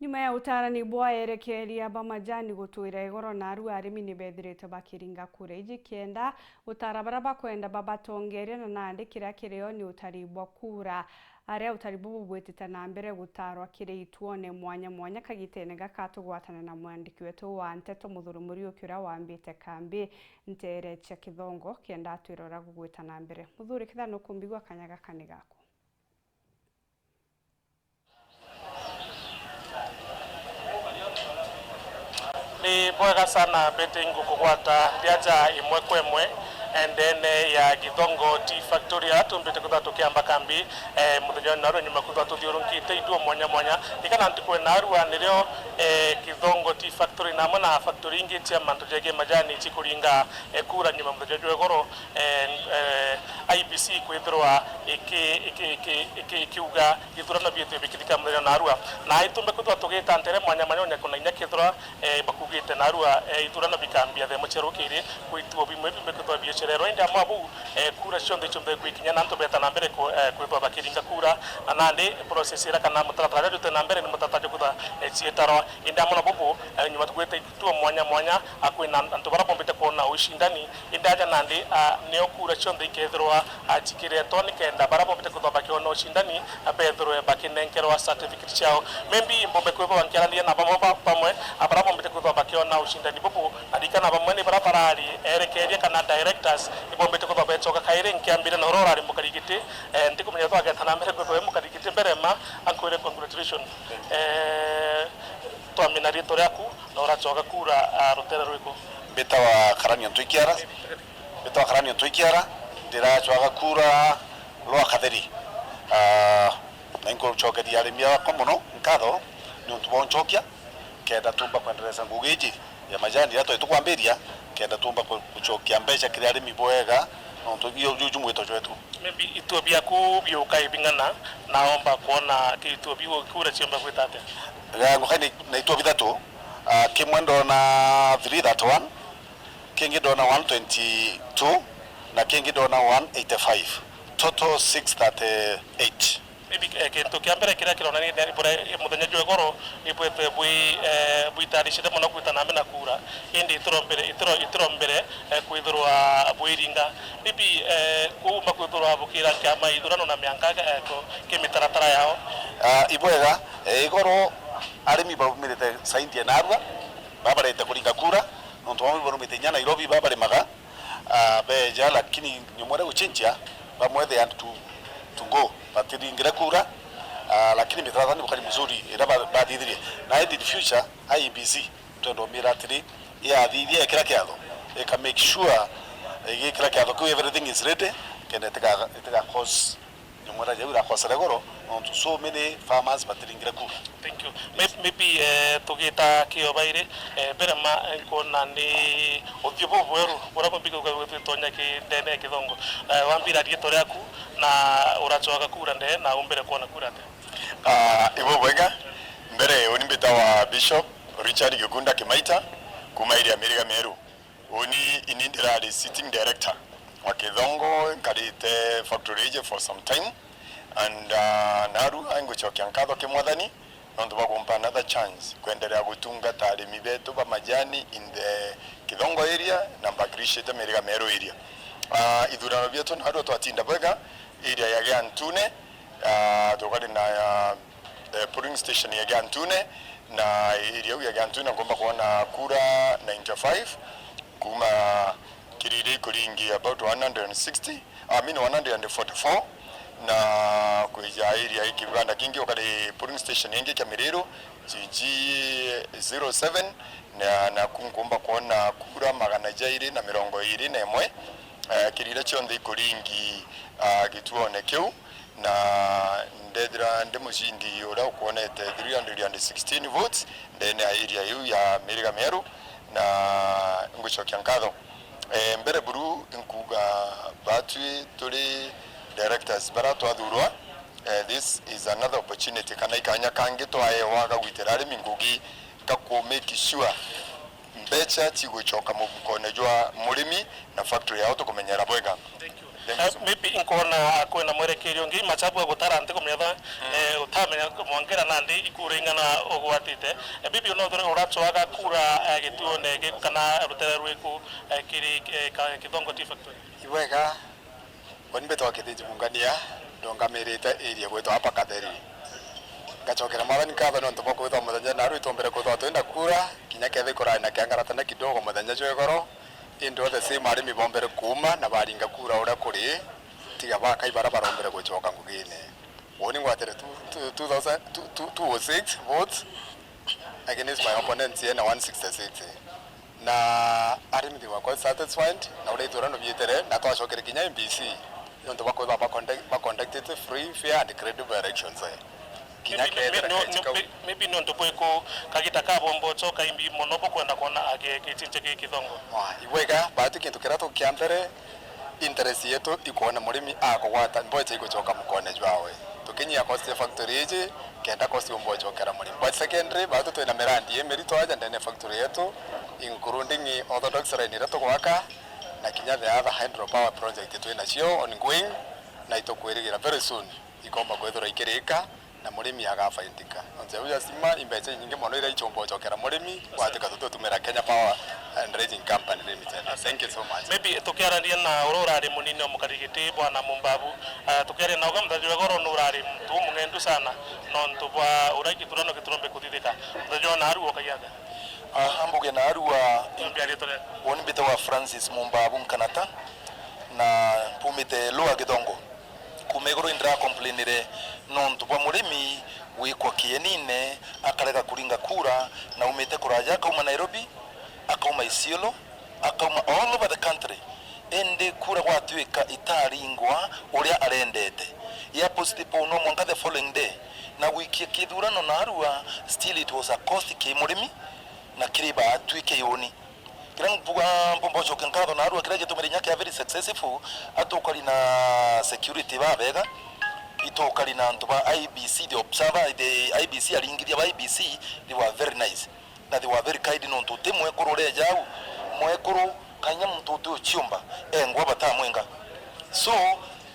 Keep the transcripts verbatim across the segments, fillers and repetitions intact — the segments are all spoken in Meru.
Nyuma ya utarani bwa erekeria ba majani gutwira igoro, naarua arimi ni bethirite bakiringa kura iji kenda gutara baria bakwenda babatongeria, na nandi kiria kirio ni utari bwa kura. Aria utari bubu bwitite na mbere gutarwa kiri ituone mwanya mwanya kagitene gaka, tugwatane na mwandiki wetu wa nteto Muthuri Muriuki uria wambite kambi ntere cia Kithongo kenda atwire uria gugwita na mbere. Muthuri, kethira nukumbigua, kanya gaka ni gaku. Ni bwega sana, Betty, ngukugwata ndiaja imwe kwa imwe endene ya Kithongo Tea Factory, aria tumbite kwithirwa tukiamba kambi, eh, muthenya wa naarua nyuma kwithirwa tuthiurunkite ituo mwanya mwanya. Ririkana ntuku ya naarua nirio, eh, Kithongo Tea Factory na amwe na factory ingi cia mantu jegie majani cikuringa, eh, kura nyuma muthenya jwa igoro, eh, eh, I E B C kwithirwa iki-, iki-, iki-, iki-, ikiuga ithurano biithirwe bikithika muthenya wa naarua. Na itumbe kwithirwa tugita ntere mwanya mwanya, onya kuna inya kethirwa, eh, bakugite naarua, eh, ithurano bikambia thaa imwe cia rukiri, kwi ituo bimwe bimbe kwithirwa biicererwa. Indi amwe a buu, eh, kura cionthe ichumbe gwikinya na antu beeta na mbere ku-, eh, kwithirwa bakiringa kura. Na nandi process iria kana mutaratara juria jute na mbere ni mutaratara jwa kwithirwa, eh, cietarwa. Indi amwe na bubu, eh, nyuma tugwite ituo mwanya mwanya, a, kwina antu baria bombite kwona ucindani, indi aja nandi, a, nio kura cionthe ikethirwa, a, cikiretwa nikenda baria bombite kwithirwa bakiona ucindani, a, bethirwe bakinenkerwa certificate ciao. Maybe mbombe kwithirwa nkiaraniria na bamwe ba-, bamwe, a, baria bombite kwithirwa bakiona ucindani bubu, na ririkana bamwe ni baria barari erekeria kana directors, ibombite kwithirwa becoka kairi nkiambire na uria urari mukarigiti, eh, ntikumenya twageta na mbere kwithirwa wi mukarigiti mbere ma, ankwire congratulations. Eh, twamina riitwa riaku. Na uracoka kura, ah, rutere rwiku? Mbitawa Karanio Ntwikiara. Mbitawa Karanio Ntwikiara, ndiracwaga kura rwa Katheri. Ah, na inkucokeria arimi akwa mono nkatho niuntu bwa uncokia, kenda tumba kwendereza ngugi iji ya majani iria twari tukwambiria, kenda tumba ku-, gucokia mbeca kiri arimi bwega, nontu iu, iu, iu mwito jwetu. Maybe ituo biaku biuka ibing'ana, naomba kwona ki ituo biu kura ciomba gwita atia? Ga-, nguka ni, na ituo bithatu, ah, kimwe ndona three thirty-one, kingi ndona one twenty-two, na kingi ndona one eighty-five. Total six thirty-eight. Maybe, eh, kintu kia mbere kiria kironania ni bure, eh, muthenya jwa igoro, ibwete bwi, eh, bwitaricite mono kwita na mbere na kura, indi itiro mbere, itiro, itiro mbere, eh, kwithirwa bwiringa. Maybe, eh, kuumba kwithirwa bukira kiama ithurano na mianka, eh, ku-, kimitaratara yao. Ah, ibwega, eh, igoro arimi barumirite saindi ya naarua, babarete kuringa kura, nontu bamwe barumite inya Nairobi, babarimaga, ah, beja, lakini nyuma uria guchinchia, bamwe they had to, to go, batiringire kura, ah, lakini mitaratara ni bukari mzuri, iria ba-, bathithirie. Na indi in future, I E B C, twenda umira atiri, yathithia ikira kiatho, ika make sure igikira kiatho kiu everything is ready, kenda itiga, itiga cause nyumwera jau irakosere goro, nontu so many farmers batiringire kura. Thank you. May-, maybe, eh, tugita kio bairi, eh, mbere ma, eh, nkwona ni uthiu bubweru, buria bumbi kuga gwitonya ki ndene ya Kithongo. Eh, wambira riitwa riaku na uracoaga kura ndene na umbere kwona kura atia? Ah, ibubwega. Mbere, uni mbitawa Bishop Richard Gikunda Kimaita, kuma area Miriga Meru. Uni ini ndirari sitting director wa Kithongo, nkarite factory iji for some time, and, ah, naarua ngucokia nkatho ki Mwathani nontu bwa kumpa another chance kwenderea gutungata arimi betu ba majani in the Kithongo area na mbakiricite Miriga Meru area. Ah, ithurano bietu naarua twatinda bwega area ya Giantune, ah, tukari na, ah, eh, polling station ya Giantune, na area iu ya Giantune nkomba kwona kura ninety-five, kuma kiri iria ikuringi about one hundred and sixty, I mean one hundred and forty-four, na kwija area ya kibanda kingi ukari polling station ingi kia Miriru, G G zero seven, na, naku nkomba kwona kura magana jairi na mirongo iiri na imwe, eh, kiri iria cionthe ikuringi, ah, gituone kiu. Na ndethira ndi mucindi uria ukwonete three hundred and sixteen votes ndene ya area iu ya Miriga Mieru, na ngucokia nkatho. Eh, mbere buru nkuga batwi turi directors bara twathurwa, eh, this is another opportunity kana ikanya kangi twaewa ga gwitira arimi ngugi ga ku make sure mbeca cigucoka mufukone jwa murimi na factory yao tukumenyera bwega. Thank you. Eh, maybe nkona kwina mwerekerio ungi, machabu agutara nti kumenya, eh, utamenya mwangera nandi ikura ing'ana ugwatite. Eh, maybe no thore uracwaga kura, eh, gituone gi-, kana rutere rwiku, eh, kiri, eh, ka-, Kithongo Tea Factory. Ibwega, uni mbitwa Kithinji Mungania, ndungamirite area gwitwa hapa Katheri. Ngacokera Mwathani nkatho nontu bwa kwithwa muthenya naru itombere kwithwa twina kura, kinya kethira kurari na kiangaratana kidogo muthenya jwa igoro, indi othe same arimi bombere kuuma na baringa kura uria kuri, tiga bakai bara barombere gucoka ngugine. Uni ngwatire two, two, two thousand, two, two, two oh six votes against my opponents ena one sixty-six. Na arimi they were quite satisfied na uria ithurano biitire, na twacokere kinya M B C nontu bwa kwithwa ba conduct-, ba conducted free, fair and credible elections. Kinya maybe, kethira maybe, no, kaiti no, kau. May-, maybe nontu bwiku kagita ka bombocho kaimbi mono bukwenda kwona agi-, gichinche gi Kithongo. Wa, ibwega, but kintu kiria tu kia mbere, interest yetu ikwona murimi akugwata mbocha igucoka mukone jwawe. Tukinyia cost ya factory iji, kenda cost umbochokera murimi. But secondary, batu twina mirandi imirito aja ndene ya factory yetu, including orthodox line iria tugwaka, na kinya the other hydropower project twinacio ongoing, na itukwirigira very soon ikomba kwithirwa ikirika, na murimi agafaidika. Nontu jau jasima imbecha inyingi mono iria ichumba gucokera murimi, gwatuika tututumira Kenya Power and Raising Company Limited. Thank you so much. Maybe tukiarania na uria urari munini o mukarigiti Bwana Mumbabu, ah, tukiaria na uga muthenya jwa igoro ni urari muntu umung'endu sana, nontu bwa uria githurano giturombe kuthithika. Muthenya jwa naru ukagia atia? Ah, ambuge naru a, Tuambie ritwa ria- uni mbitagwa Francis Mumbabu Nkanata, na mpumite Lower Githongo. Kuuma iguru indira complainire nontu bwa murimi gwikwa kienine, akarega kuringa kura, na aumite kuraja, akauma Nairobi, akauma Isiolo, akauma all over the country. Indi kura gwatuika itaringwa uria arendete, ya postpone no mwanka the following day, na gwikia kithurano narua, still it was a cost ki murimi na kiri baatwi ki uni. Kiria mbuga, mpumba ucoke nkatho narua, kiria gitumire inya kia very successful, atukari na security babega, itukari na antu ba I B C, the observer, the I B C, aringithia ba I B C, they were very nice. Na they were very kind nontu uti mwekuru ureja au, mwekuru kanya muntu uti uciumba, engwa batamwenga. So,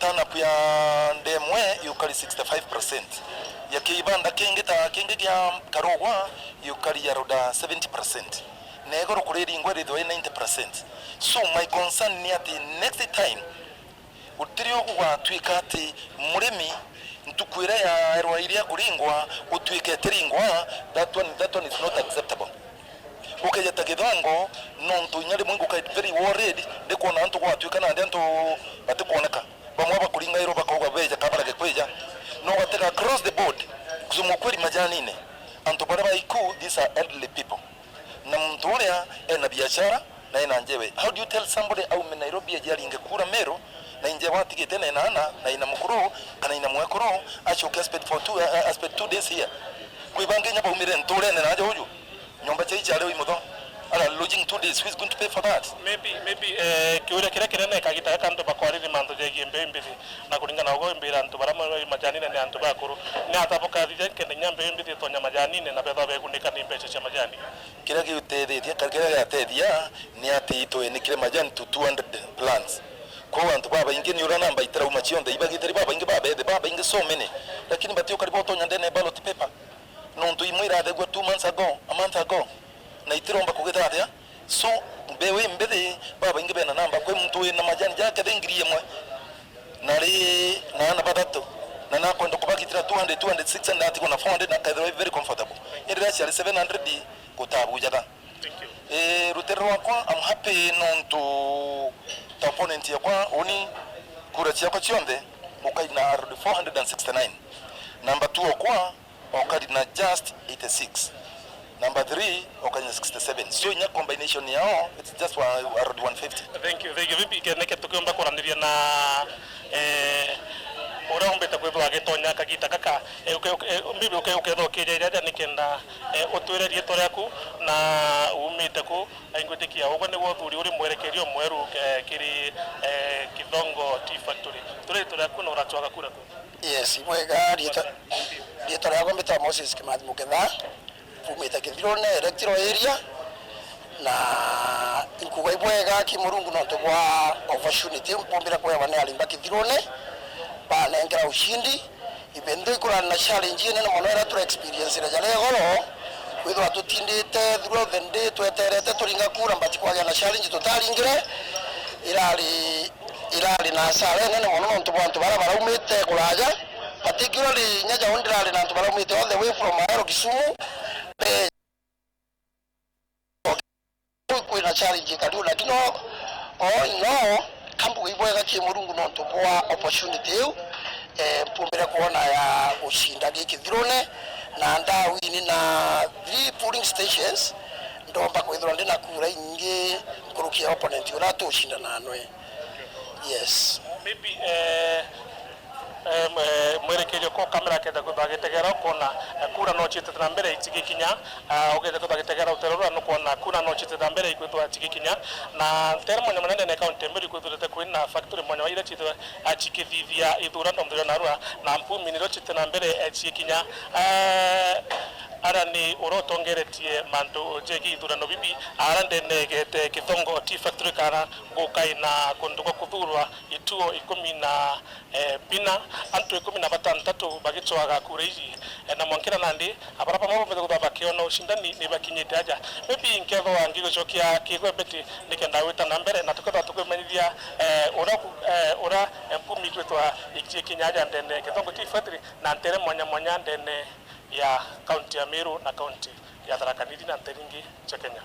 turn up ya ndemwe yukari sixty-five percent. Ya kibanda kingi ta kingi gia karogwa yukari around seventy percent. Na igoro kuri ringwa rithwa ninety percent. So, my concern ni ati next time, gutiri ugugatuika ati murimi ntuku iria yaerwa iria kuringwa, gutuike itiringwa, that one, that one is not acceptable. Ukeja ta Githongo, nontu inya rimwe nguka very worried, ndikwona antu gwatuika nandi antu batikwoneka. Bamwe bakuringairwa bakauga beja ka barage kwija. No ugatega across the board, kusema ukweli majanine, antu baria baiku, these are elderly people. Na muntu uria ena biashara na ena njewe. How do you tell somebody aume Nairobi aje aringe kura Meru, na injewe atigite na ena ana, na ina mukuru, kana ina mwekuru, acoke aspend for two, uh, aspend two days here? Kwi bangi inya baumire nturene naja uju. Nyomba cia ichare ui mutho. Ara lodging two days, who is going to pay for that? Maybe, maybe, eh, kiuria kiria kinene kagita gaka antu bakwariri mantu jegie mbeu mbithi, na kuringana na uguo mbira antu baria me majanine ni antu bakuru. Ni ata bukathithia nkenda inya mbeu mbithi itonya majanine na bethwa begunika ni mbeca cia majani? Kiria giutethitie, ka-, kiria giatethia ni ati itwenikire majani to two hundred plants. Kwou antu babaingi ni uria namba itirauma cionthe, ibagitari babaingi babethi, babaingi so many, lakini batiukari botonya ndene ya ballot paper. Nontu imwe irathegua two months ago, a month ago, na itiromba kugita atia. So, mbeu imbithi, babaingi bena namba, kwi muntu wina majani jake thi ngiri imwe, na ri, na ana bathatu, na nakwenda kubagitira two hundred, two hundred, six hundred, atigwa na four hundred, na akethirwa very comfortable. Indi riria ciari seven hundred, gutabujaga. Thank you. Eh, rutere rwakwa, I'm happy nontu ta opponent yakwa, uni kura ciakwa cionthe, ukaina around four hundred and sixty-nine. Number two okwa, okari na just eighty-six. Number three, okari na sixty-seven. So, inya combination yao, it's just wa-, around one fifty. Thank you, thank you. Vipi, ke-, neke tukiomba kuraniria na, eh, uria umbite kwithwa agitonya kagita gaka, eh, uke-, uke-, eh, maybe uke-, ukethwa ukiria jaja nikenda, eh, utwire riitwa riaku na umite ku, eh, ngwitikia ugwe niwe uthuri uri mwerekerio mweru, eh, kiri, eh, Kithongo Tea Factory. Turi riitwa riaku na uracwaga kura ku? Yes, mwega, riitwa, riitwa riakwa mbitwa Moses Kimathi Muketha, mfumite Kithirone electoral area, Na inkuga ibwega ki Murungu nontu bwa opportunity iu mpumbire kwewa ni arimba Kithirune, banengera ushindi. Even though ikurari na challenge inene mono iria tura experience ira jaria igoro, kwithirwa tutindite throughout the day tweterete turinga kura, but kwagia na challenge tutaringire, irari, irari na asara inene mono nontu bwa antu baria baraumite kuraja, particularly inya jau ndirari na antu baraumite all the way from Ahero, Kisumu, be kwina challenge kariu, lakini all in all, kambuga ibwega ki Murungu nontu bwa opportunity iu, eh, mpumbire kwona ya gucinda gi Kithirune, na ndawini na three polling stations, ndomba kwithirwa ndina kura inyingi nkuruki ya opponent uria tucindana nwe. Yes. Maybe, eh, eh, mwe-, mwerekerio ko kamera kenda kwithwa gitegera ukona, eh, kura no ciitite na mbere itigikinya, ah, ugenda kwithwa gitegera utere ruria nukwona kura no ciitite na mbere ikwithwa cigikinya, na ntere mwanya munene ne kaunti ya Meru ikwithirite kuri na factory mwanya wa iria ciitite, ah, cikithithia ithurano mthiro narua, na mpumi nirio ciitite na mbere, eh, cigikinya. Eh, ara ni uria utongeretie mantu jegi ithurano bibi, ara ndenegete Kithongo Tea Factory kana nguka ina kundu gwa kuthurwa ituo ikumi na, eh, bina, antu ikumi na batantatu bagicwaga kura iji, eh, na mwankira nandi, abara bamwe bamwe guthwa bakiona ucindani ni bakinyite aja. Maybe nkethwa ngigucokia kigwe Betty nikenda gwita na mbere, na tukethwa tukimenyithia, eh, uria ku-, eh, uria, eh, mpumi ikwithwa ikinya aja ndene Kithongo Tea Factory na ntere mwanya mwanya ndene ya kaunti ya Meru na kaunti ya Tharaka Nithi na ntere ingi cia Kenya.